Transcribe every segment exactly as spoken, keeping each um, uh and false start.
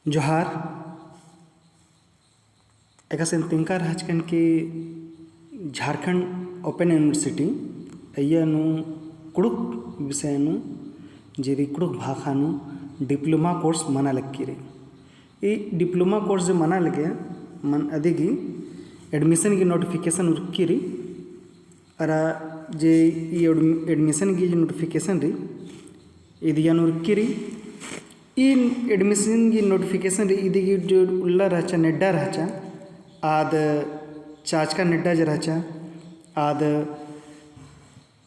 जोहार। एकासे एन तिंका रहचकन कि झारखंड Open University अइय्या नू कुँड़ुख़ विषय नू जे रई कुँड़ुख़ भाखा नू diploma course मना लगी रई। ई diploma course जे मना लगी, मन अदिगी admission की notification उरखी रई। अरा जे ई एड-, admission की जे notification रई, इदिया नू उरखी रई। ई admission की notification रई, इदिगी जो उल्ला रहचा, नेड्डा रहचा, आद चाचका नेड्डा जे रहचा, आद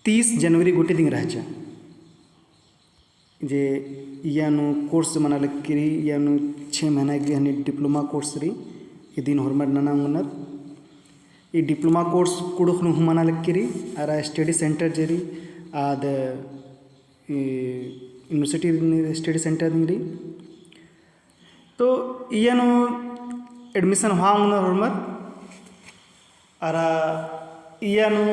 तीस जनवरी गूटी दिम रहचा। जे इय्या नू course मना लगी रई, इय्या नू छः महीना की हनी diploma course रई, इदिन होरमर नना ओंगनर। ई diploma course कुँड़ुख़ नू हूँ मना लगी रई, अरा study center जे रई, आद, ई, university study center दिम रई। तो इय्या नू admission होआ ओंगनर होरमर। अरा इय्या नू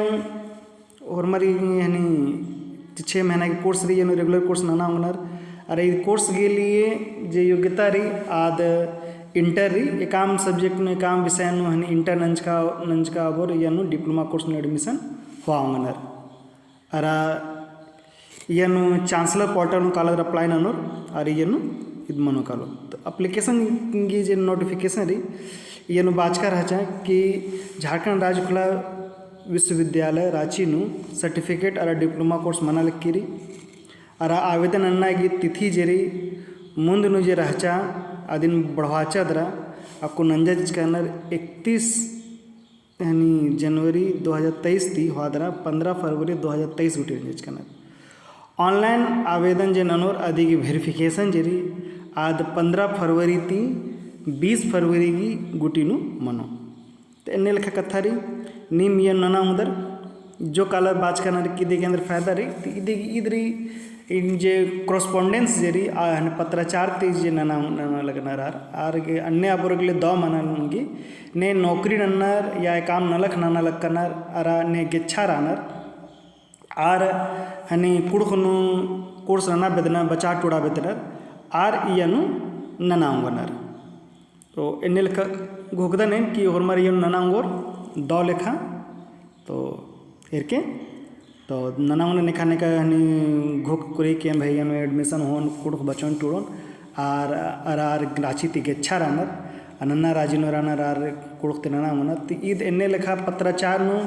होरमर ई हनी छः महीना की course रई, इय्या नू regular course नना ओंगनर। अरा ई course के लिए जे योग्यता रई, आद inter रई, एकाम subject नू, एकाम विषय नू हनी inter नंजका, नंजका अबोर इय्या नू diploma course नू admission होआ ओंगनर। अरा इय्या नू chancellor portal नू कालर apply ननोर, अरा इय्या नू इद मनो कालो। तो application की जे notification रई, इय्या नू बाचका रहचा कि झारखंड राजखुला विश्वविद्यालय रांची नू certificate अरा diploma course मना लगी रई। अरा आवेदन नन्ना की तिथि जे रई, मुन्द नू जे रहचा, अदिन बढ़वाचा दरा, अक्कु नंजा चिचका रअनर इकतीस हनी जनवरी दो हज़ार तेईस ती होआ दरा पन्द्रह फरवरी दो हज़ार तेईस गूटी नंजा चिचका रअनर। Online आवेदन जे ननोर अदिगी verification जे रई आद पन्द्रह फरवरी ती बीस फरवरी की गूटी नू मनो। तो एन्ने लेखा कत्था रई, नीम इय्या नू नना ओंगदर, जो कालर बाचका रअनर कि इदिगे एन्देर फायदा रई, तो इदिगे ईद रई, इन जे correspondence जे रई, आ हने पत्राचार ती जे नना, नना लगनर आर, आर गे अन्ने अबोर गे ले दव मना ओंगी, ने नौकरी नन्नर या काम नलख नना लक्कनर, अरा ने गेच्छा रअनर, आर हनी कुँड़ुख़ नू course नना बेद्दनर, बचा टुड़ा बेद्दनर, आर इय्या नू नना ओंगनर। तो एन्ने लेखा घोखदन एन कि होरमर इय्या नू नना ओंगोर दव लेखा। तो एरके तो नना ओंगनर नेखा नेखा हनी घोख कुरी के भई इय्या नू admission होओन कुँड़ुख़ बचोन टुड़ोन आर, आर, आर राँची ती गेच्छा रअनर, आ नन्ना राजी नू रअनर आर कुँड़ुख़ ती नना ओंगनर। ती ईद एन्ने लेखा पत्राचार नू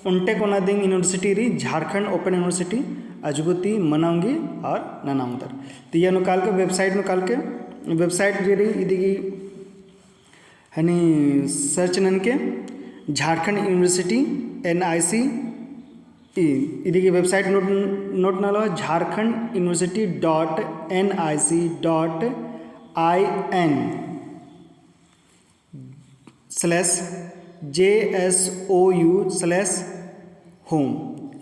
ओन्टे कोना दिम university रई झारखंड Open University अजगुती मना ओंगी और नना ओंगदर। ती इय्या नू कालके website नू कालके website जे रई इदिगी हनी search ननके Jharkhand University N I C ई इदिगी website नोट, नोट नलो Jharkhand university dot N I C dot I N slash J S O U slash home।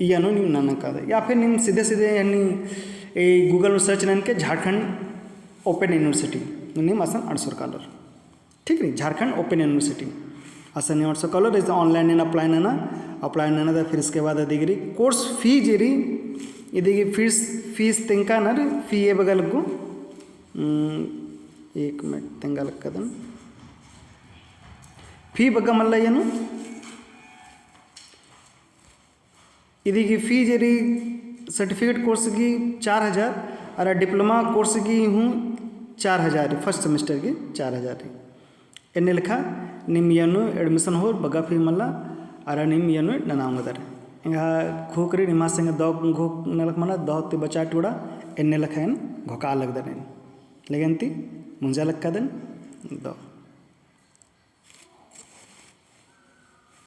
इय्या नू नीम नना कादर। या फिर नीम सीधे सीधे यानी ए Google में search ननके झारखंड Open University नीम असन अंड़सर कालर। ठीक रई, झारखंड Open University। असन नीम अंड़सर कालर, जैसे online नीम apply नना, apply नना तो फिर इसके बाद अदिगी रई course fee जे रई, इदिगी fees, fees तेंगका नर, fee ए बग्गे लग्गो। हम्म, एक मिनट, तेंगा लक्कदन। Fee बग्गे मल्ला इय्या नू। इदिगी fee जे रई certificate course की चार हजार, अरा diploma course की हूँ चार हजार रई, first semester की चार हजार रई। एन्ने लेखा नीम इय्या नू admission होओर बग्गे fee मल्ला, अरा नीम इय्या नू नना ओंगदर। एंगा घोख रई निम्है संगे दव घोख नलख मना दव ती बचा टुड़ा, एन्ने लेखा एन घोखा लगदन एन। लेकिन ती मुंजा लक्कदन दव।